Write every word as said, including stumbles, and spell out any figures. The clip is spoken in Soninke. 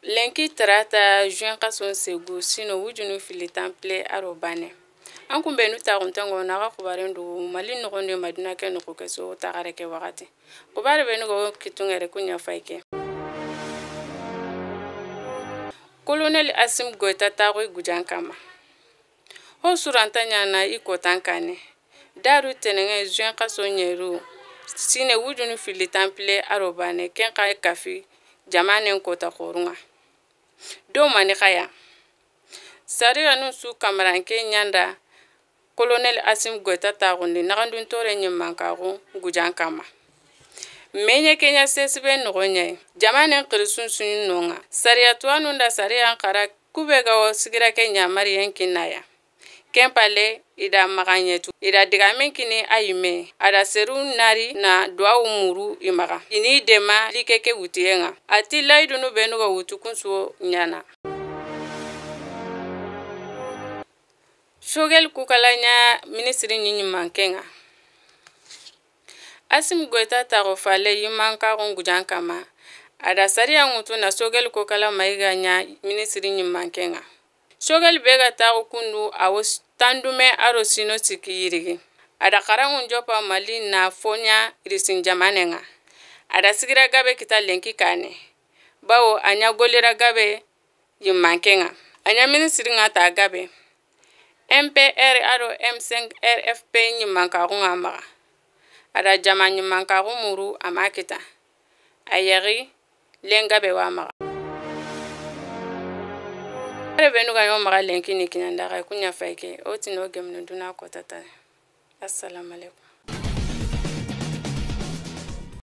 Lenki tarata juin xason segu sino wujunu fili tanpile aro bane. An kunbenu taxuntengo naxa xubaren dugu Mali noxondi maduna ke noxu ke so taxare ke waxati. Xubare benu go kitungere kunya fayke. Colonel Assimi Goïta taxu gujan kama. Ho suranta ɲana i kotan kane. Daru tenenge juin xaso ɲeru sine wujunu fili tanpile aro bane ken xa kafi jamanen kota xorunga. Do mani xaya. Sariyanun su kamaranke ɲanda Colonel Assimi Goïta taxundi naxandun tore ɲimmankaxu gujan kama. Meɲe kenya sesibe noxo ɲayi jamanen xirisun suɲu nonga sariya tuwanun da sariyan xara kube ga wo sigira ke ɲamariyen kinnaya. Ken palle, i da maxa ɲetu, i da digamen kini a yime, a da seru nari na duwawu muru i maxa. I ni dema like ke wutiyenga. A ti layidunu benu ga wutu kunsuwo ɲana. Sogel kukala ɲa minisiri ɲi ɲimmankenga. Assimi Goïta taxu falle yimmankaxun gujan kama. A da sariya ŋutu na Sogel kukala mayiga ɲa minisiri ɲimmankenga. Sogel be ga taxu kundu a wo tandume aro sino sikki yirigi. A da xaranŋun joppa Mali na foɲa irisin jamanenga. A da sigira gabe kita lenki kane. Bawo a ɲa golira gabe yimmankenga. A ɲa minisiri ŋa ta gabe. M P R aro M cinq R F P ɲimmankaxunga maxa. A da jama ɲimmankaxu muru a ma kita. A yaxi lenga be wa maxa. Are benu ga ɲo maxa lenki ni kiɲanda xa kunya fayke o tino gemnu duna kotata. Assalamu alaikum.